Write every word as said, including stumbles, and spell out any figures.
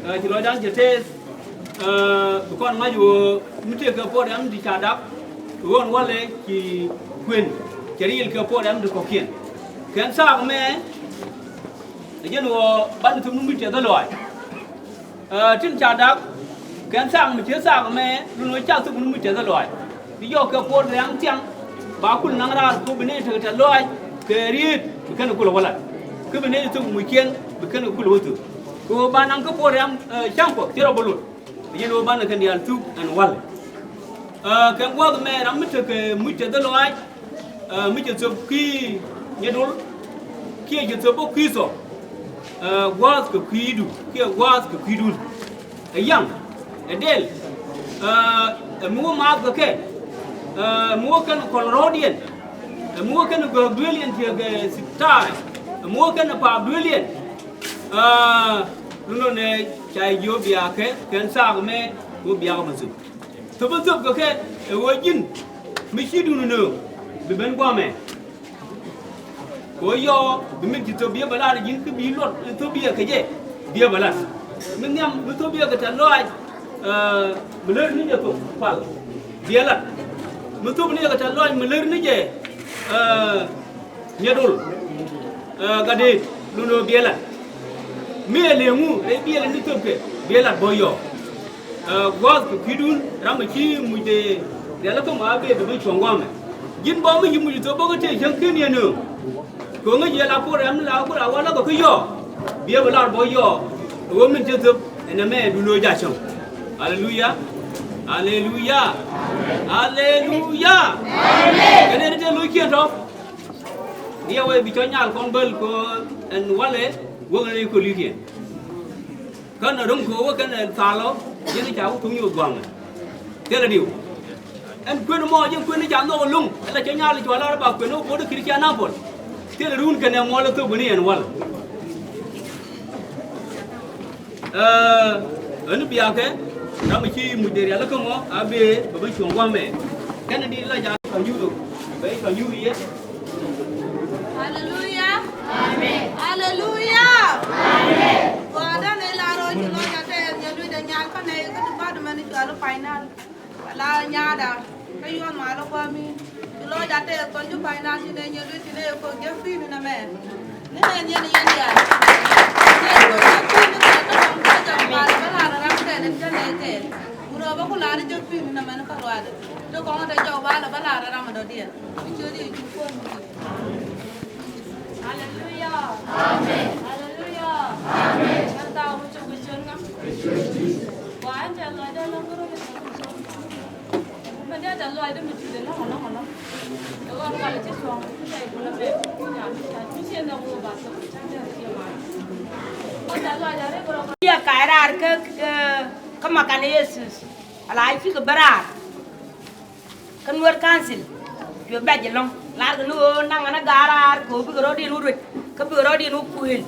Ɛ, ci lɔcdan cɛ tɛth, ɛ, bi kɔn ŋa̱c ɣöö mi tëëkɛ program ti ca dak, ɣöö ɛn walɛ ci kuën, cɛ riɛl kɛ program ti kɔ̱kiɛn. Kɛn thaak mɛ, ɛ jɛn ɣöö banɛ thuk ni mi tɛth ɛ lɔaac. Ɛ, tin ca dak, kɛn thaak mi ci thaak mɛ, lun ɣöö ca thuk ni mi tɛth ɛ lɔaac. Ti jɔɔk kɛ program thiaŋ, ba kul naŋ raar ku bi nɛy tekɛ tɛth lɔaac kɛ riet, bi kɛn kulɛ wä lat. Kä bi nɛy thuk muc kiɛn, bi kɛn kulɛ wä thuk. Kɛ ɣöö ba naŋ kä program, ɛ, cäŋ Kuɔth ci rɔ bä lot. Yɛn ɣöö banɛ kɛn diaal thuk ɛn walɛ. Ɛ, kɛn gua̱a̱th mɛ ram mi tekɛ muc tɛth lɔaac, ɛ, mi cɛ thöp kui̱ nyɛdol, kiɛ cɛ thöp bä kui̱ thɔk. Ɛ, gua̱a̱th kɛ kui̱du, kiɛ gua̱a̱th kɛ kui̱dun. Ɛ yaŋ, ɛ dɛl, ɛ, ɛ mi wä maath kɛ kɛ, ɛ, ɛ mi wä kɛn kɔl rɔɔdiɛn, ɛ mi wä kɛn gɔ̱ɔ̱k duëëliɛn tiɛɛk ɛ siptaay, ɛ mi wä kɛn paap duëëliɛn. Ɛ, lunɔ nɛ ca jiö biakä kɛn thaak mɛ, wä biakä mi thöp. Thöp in thöp kɛ kɛ, ɛ ɣöö ji̱n mi ci dun nööŋ bi ben guamɛ. Kɛ ɣöö yɔɔ bi min ci thöp biɛ bɛ lat ji̱n kä bi luɔt in thöp biɛ kɛ jɛ biɛ bɛ lat. Mi nhiam mi thöp biɛ kɛ tɛth lɔaac, ɛ, mi lär ni jɛ thok pal biɛ lat. Mi thöp ni jɛ kɛ tɛth lɔaac mi lär ni jɛ, ɛ, nyɛdol, ɛ, gat dee lun ɣöö biɛ lat. Mi ɛ leŋu rɛy biɛl ni thöpkɛ biɛ lat bä yɔɔ. Ɛ, gua̱a̱th kɛ kui̱dun ram mi ci muc dee rialikä mɔ a bee bi bi cuɔ̱ŋ gua̱a̱mɛ. Ji̱n bä mi ci muc thöp bä kä tëë cäŋ ken yɛn nööŋ. Kɛ ɣöö ŋäc yɛ la program la kur a wä la bä kä yɔɔ. Biɛ bi lar bä yɔɔ. Ɛ ɣöö min cä thöp ɛn ɛmɛ dun ɣöö ja cäŋ. Aleluya. Aleluya. Aleluya. Kɛn ɛn te lo̱ckiɛn tɔ. Ni ɛ wee bi cɔ nyal kɔn bäl kɛ ɛn walɛ wäk ni kɔlikiɛn. Kä nɔ ro̱ŋ kɛ wä kɛn ɛ thalɔ ji̱n ca wä thuŋ ni wä gua̱a̱ŋ. Thilɛ diw. Ɛn kuën mɔ ji̱n kuën ni ca nhɔk lo̱ŋ ɛn la cɛ nyal cual lar ba kuën wä kuɔt Christian Apple. Thilɛ run kɛn ɛ mɔl ɛ thop ni ɛn wal. Ɛ, ɛn biakɛ ram ci muc dee rialikä mɔ a bee bɛ bä cuɔ̱ŋ gua̱a̱mɛ. Kɛn di la ca nyuth bɛ cɔ nyuth yɛ. Aleluya. Amen. Aleluya. Amen. Gua̱a̱dä ni la rɔ ci lɔc a tɛɛr nyɛ dui̱dɛ nyal kä nɛy kä department ni cual final. Ala nyaada kä yuɔn malä gua̱a̱mi. Ci lɔc a tɛɛr kɔn ju final ci nɛy nyɛ dui̱ ci nɛy kɔn jɛ kui̱ni nɛ mɛ. Ni nɛn yɛn yɛn diaal. Nɛy kɔn jɛ kui̱ni kɛ kä kɔn kɔn jɛ malä bä lar ram kɛl in jɛ nɛy kɛl. Wurɔ bä ku lar jɛ kui̱ni nɛ mɛ ni kä ruaadɛ. Ti kɔn te jɔw ba lɛ bä lar ram dɔ̱diɛn. Bi ciöt Yecu kuɔn mi. Aleluya. Amen. Aleluya. Amen. Kɛn thaak wä cuk kɛ ciöt ŋa. Wa ɛn tɛ lɔcdä lɔ̱ŋ kärɔ̱ kɛ ciöt. Mɛ dee tɛ lɔcdä mi tuth ɛlɔ̱ŋ ɛlɔ̱ŋ ɛlɔ̱ŋ. Kɛ ɣɔn walɛ ci cuɔ̱ŋ mi tɛ kulɛ mɛ. Nya mi ca mi ciɛ nɛ wä ba thok ca dee ciɛ ma. Kɔn tɛ lɔcdä rɛ kärɔ̱. Yɛ ka̱c raar kä, kä, kä makan Yesus. Ala cikɛ bä raar. Kä Nuer Council cuɛ bɛc ɛlɔ̱ŋ. Lar kɛ ni ɣöö naŋ ɛn a gaar raar kɛ ɣöö bikɛ rɔ̱diɛn wä ruec kä bikɛ rɔ̱diɛn wä kuëël.